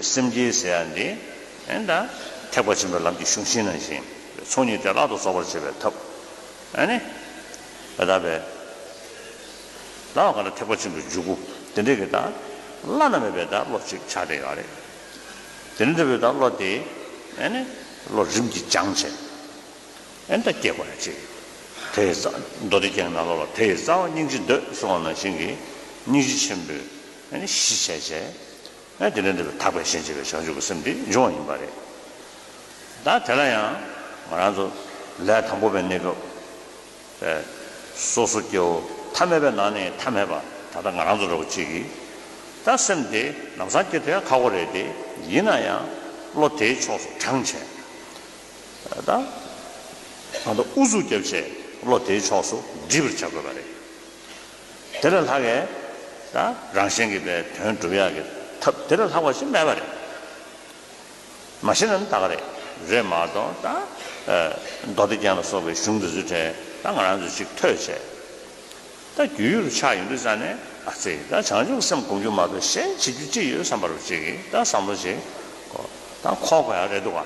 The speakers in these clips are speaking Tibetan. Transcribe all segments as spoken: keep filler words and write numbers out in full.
སེམས་བསྐྱེད་ཟེར་ཡ་འདི་ཨེ་ད་ཐེག་པ་ཆེན་པོའི་ལམ་གྱི་གཞུང་ཤིང་ནང་བཞིན་ཚོགས་གཉིས་བདེ་བླག་ཏུ་རྫོགས་པར་བྱེད་པའི་ཐབས། ཨ་ནི་ད་ལྟ་བའི་ལ་བ་ག་ལ་ཐེག་པ་ཆེན་པོའི་འཇུག་སྒོ་དེ་འདྲའི་གི་ད་བླ་ན་མེད་པའི་ད་བློ་གཅིག་ཆགས་བསྡད་ཡོད་རེད། དེ་འདྲ་འདྲ་བའི་ད་བློ་དེ་ཨ་ནི་བློ་རིམ་གྱིས་སྦྱངས་བྱས། ཨེ་ད་སྐྱེ་དགོས་ཡ་ཅིག་དེ་ཡི་རྩ་མདོ་སྡེ་རྒྱན་ནང་ལོགས་ལ་དེ་ཡི་རྩ་བ་སྙིང་རྗེ་འདོད་གསུངས་པ་ནང་བཞིན་གྱི་སྙིང་རྗེ་ཆེན་པོས་ཨེ་གཞི་བྱས་བྱས། ཨེ་དེ་ནས་འདི་ལ་ཐེག་པའི་ཞེན་བྱེད་པའི་བྱང་ཆུབ་ཀྱི་སེམས་འདི་འབྱུང་བ་ཡིན་པ་རེད། ད་དེ་ལ་ཡང་ང་རང་ཚོ་ལས་དང་པོ་པའི་གནས་སྐབས་པའི་སོ་སོ་སྐྱེ་བོ་ཐ་མལ་པའི་ནང་ནས་ཐ་མལ་པ་ད་ལྟ་ང་རང་ཚོ་འདྲ་བོ་གཅིག་གིས་ད་སེམས་དེ་ལམ་སང་སྐྱེ་ཐུབ་ཡ་ཁག་པོ་རེད་དེ། ཡིན་ན་ཡང་བློ་དེའི་ཕྱོགས་སུ་དྲངས་བྱས། ད་ང་ཚོ་ཨུ་ཚུགས་རྒྱབ་བྱས་བློ་དེའི་ཕྱོགས་སུ་འདྲིས་པར་བྱ་དགོས་པ་རེད། དེ་ལས་ལྷག་གི་ད་རང་གཞན་གྱི་པའི་དོན་སྒྲུབ་ཡག་གི་ཐབས་དེ་ལས་ལྷག་པ་ཞིག་མེད་པ་རེད། མ་ཤེས་ན་ནི་ད་ག་རེད། རེད་མ་གཏོགས་ད་ཨ་མདོ་སྡེ་རྒྱན་ལ་སོགས་པའི་གཞུང་འདི་ཚོའི་གྲས་ད་ང་རང་ཚོས་ཅིག་ཐོས་བྱས། ད་རྒྱུས་ཡོད་ཆགས་ཡོང་དུས་ཙང་ནས་ཨ་ཙི་ད་བྱང་ཆུབ་སེམས་སྒོམ་རྒྱུ་མ་གཏོགས་གཞན་བྱེད་རྒྱུ་ཅི་ཡོད་བསམ་པ་རུ་ཅིག་གིས་ད་བསམ་བློ་ཞིག་གོ་ད་འཁོར་དགོས་ཡ་རེད་འདུག་ག་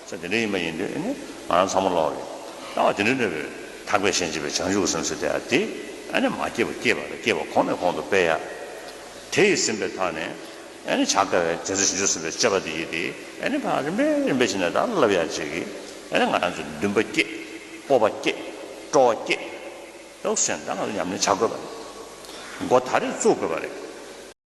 ཟེར་དེ་འདྲ་ཡིན་པ་ཡིན་དུས་ཨ་ནི་ང་རང་ཚང་མ་ལོག་གི་ད་བ་དེ་འདྲ་འདྲ་བའི་ཐེག་པའི་ཞེན་བྱེད་པའི་བྱང་ཆུབ་ཀྱི་སེམས་ཟེར་དེ་ཡ་དེ་ཨ་ནི་མ་སྐྱེས་པ་སྐྱེས་པ་ལ་སྐྱེས་པ་གོང་ནས་གོང་དུ་སྤེལ་ཡ། དེ་ཡིས་ཟིན་པའི་ཐོག་ནས་ཨ་ནི་བྱ་དཀའ་བའི་རྒྱལ་སྲས་བཞི་བཅུ་ཟིན་པའི་སྤྱོད་པ་དེ་ཡིས་དེ་ཨ་ནི་ཕར་རིམ་པས་རིམ་པས་བྱས་ནས་ད་བསླབ་ཡ་ཅིག་གིས་ཨ་ནི་ང་རང་ཚོ་འདུན་པ་སྐྱེས། སྤོབས་པ་སྐྱེས། སྤྲོ་བ་སྐྱེས། ཏོག་ཙམ་ད་ང་ཚོ་ཉམས་ལེན་བྱ་དགོས་པ་རེད། འགོ་ད་རེས་བཙུགས་དགོས་པ་རེད།